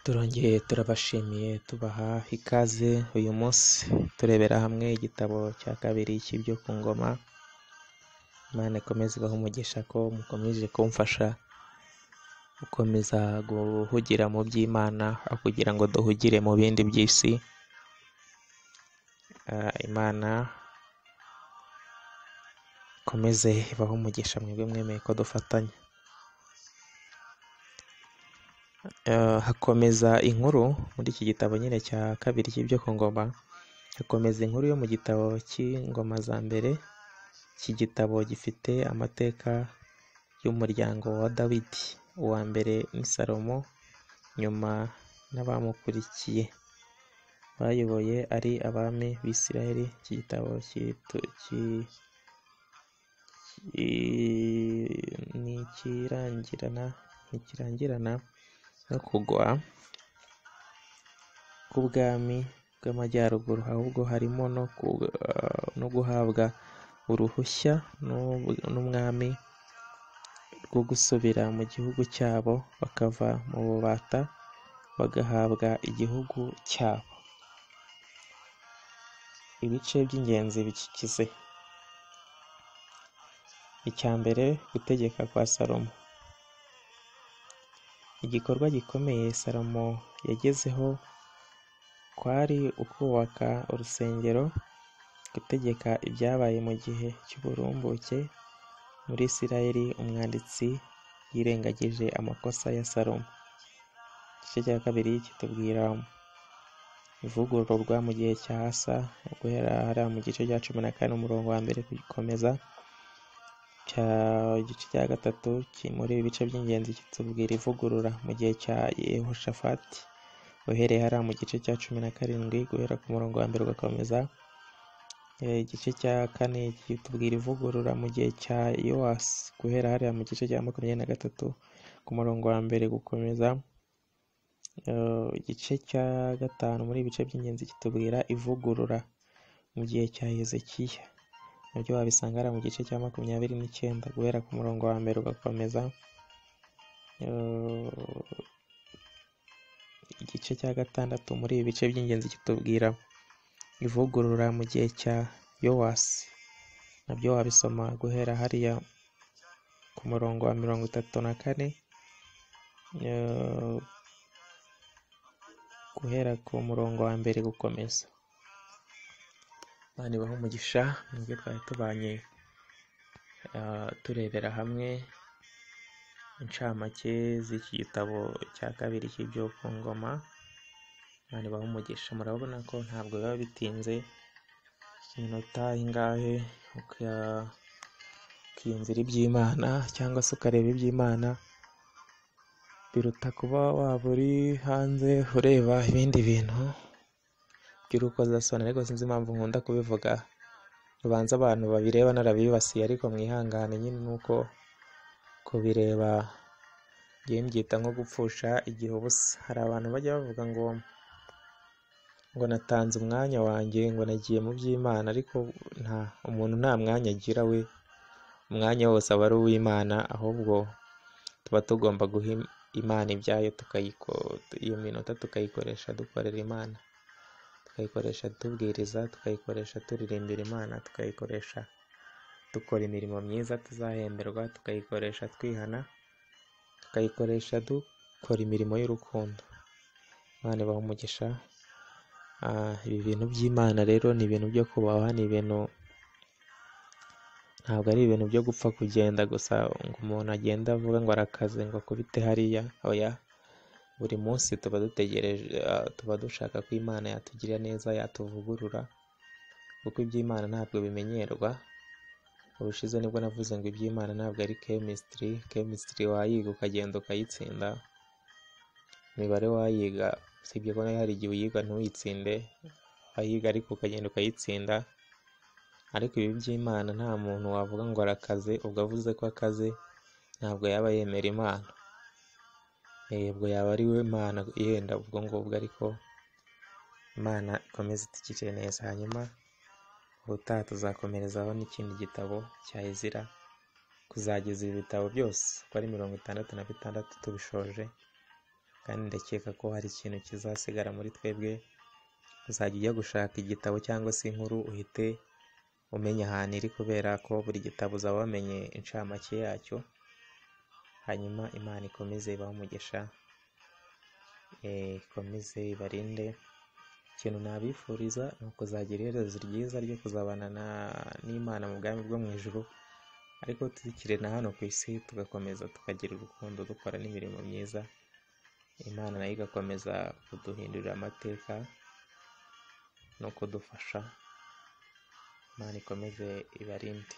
Turongeye turabashimiye tubaha ikaze uyu munsi turebera hamwe igitabo cya kabiri cy'ibyo ku ngoma. Imana ikomeze ibahe umugisha ko mukomeje kumfasha gukomeza guhugira mu by'Imana aho kugira ngo duhugire mu bindi by'isi. Imana ikomeze ibahe umugisha mwebwe mwemeye ko dufatanya. Hakomeza inkuru muri iki gitabo nyine cya kabiri cy'ibyo ku ngoma, hakomeza inkuru yo mu gitabo cy'ingoma za mbere. Iki gitabo gifite amateka y'umuryango wa Dawidi, uwa mbere ni Salomo, nyuma n'abamukurikiye bayoboye ari abami b'Isiraheli. Iki gitabo ntikirangirana no kugwa k'ubwami bw'amajyaruguru, ahubwo harimo no guhabwa uruhushya n'umwami rwo gusubira mu gihugu cyabo, bakava mu bubata bagahabwa igihugu cyabo. Ibice by'ingenzi bikigize: icya mbere, gutegeka kwa Salomo. Igikorwa gikomeye Salomo yagezeho kwari ukubaka urusengero. Gutegeka ibyabaye mu gihe cy'uburumbuke muri Isiraheli, umwanditsi yirengagije amakosa ya Salomo. Igice cya kabiri kitubwira ivugururwa mu gihe cya Asa, guhera hariya mu gice cya 14 umurongo wa mbere gukomeza. Igice cya gatatu muri ibi bice by'ingenzi kitubwira ivugurura mu gihe cya Yehoshafati, uhereye hariya mu gice cya 17 guhera ku murongo wa mbere ugakomeza. Igice cya kane kitubwira ivugurura mu gihe cya Yowasi, guhera hariya mu gice cya 23 ku murongo wa mbere gukomeza. Igice cya gatanu muri ibi bice by'ingenzi kitubwira ivugurura mu gihe cya Hezekiya, nabyo wabisanga hariya mu gice cya 29 guhera ku murongo wa mbere ugakomeza. Igice cya gatandatu muri ibi bice by'ingenzi kitubwira ivugurura mu gihe cya Yowasi, nabyo wabisoma guhera hariya ku murongo wa 34, guhera ku murongo wa mbere gukomeza. Imana ibahe umugisha, nibwo twari tubanye turebera hamwe incamake z'iki gitabo cya kabiri cy'ibyo ku ngoma. Imana ibahe umugisha. Murabona ko ntabwo biba bitinze, iminota ingahe ukiyumvira iby'Imana cyangwa se ukareba iby'Imana, biruta kuba waba uri hanze ureba ibindi bintu by'urukozasoni. Ariko sinzi impamvu nkunda kubivuga, ubanza abantu babireba narabibasiye, ariko mwihangane nyine, nuko kubireba ngiye mbyita nko gupfusha igihe ubusa. Hari abantu bajya bavuga ngo natanze umwanya wanjye, ngo nagiye mu by'Imana, ariko nta umuntu nta mwanya agira we, umwanya wose aba ari uw'Imana, ahubwo tuba tugomba guha Imana ibyayo, iyo minota tukayikoresha dukorera Imana, tukayikoresha tubwiriza, tukayikoresha turirimbira Imana, tukayikoresha dukora imirimo myiza tuzahemberwa, tukayikoresha twihana, tukayikoresha dukora imirimo y'urukundo. Imana ibahe umugisha. Ibi bintu by'Imana rero ni ibintu byo kubahwa, ni ibintu ntabwo ari ibintu byo gupfa kugenda gusa ngo umuntu agende avuga ngo arakaze ngo akubite hariya, oya. Buri munsi tuba dutegereje, tuba dushaka ko Imana yatugirira neza, yatuvugurura, kuko iby'Imana ntabwo bimenyerwa. Ubushize nibwo navuze ngo iby'Imana ntabwo ari chemistry. Chemistry wayiga ukagenda ukayitsinda, imibare wayiga, usibye ko nayo hari igihe uyiga ntuyitsinde, wayiga ariko ukagenda ukayitsinda. Ariko ibi by'Imana nta muntu wavuga ngo arakaze, ubwo avuze ko akaze ntabwo yaba yemera Imana, ubwo yaba ari we Mana yenda ubwo ngubwo, ariko Imana ikomeze itugirire neza. Hanyuma ubutaha tuzakomerezaho n'ikindi gitabo cya Ezira, kuzageza ibi bitabo byose uko ari 66 tubishoje. Kandi ndakeka ko hari ikintu kizasigara muri twebwe, uzajya ujya gushaka igitabo cyangwa se inkuru uhite umenya ahantu iri, kubera ko buri gitabo uzaba wamenye incamake yacyo. Hanyuma Imana ikomeze ibahe umugisha, ikomeze ibarinde. Ikintu nabifuriza ni ukuzagira iherezo ryiza ryo kuzabana n'Imana mu bwami bwo mu ijuru, ariko tukiri na hano ku isi tugakomeza tukagira urukundo, dukora n'imirimo myiza, Imana nayo igakomeza kuduhindurira amateka no kudufasha. Imana ikomeze ibarinde.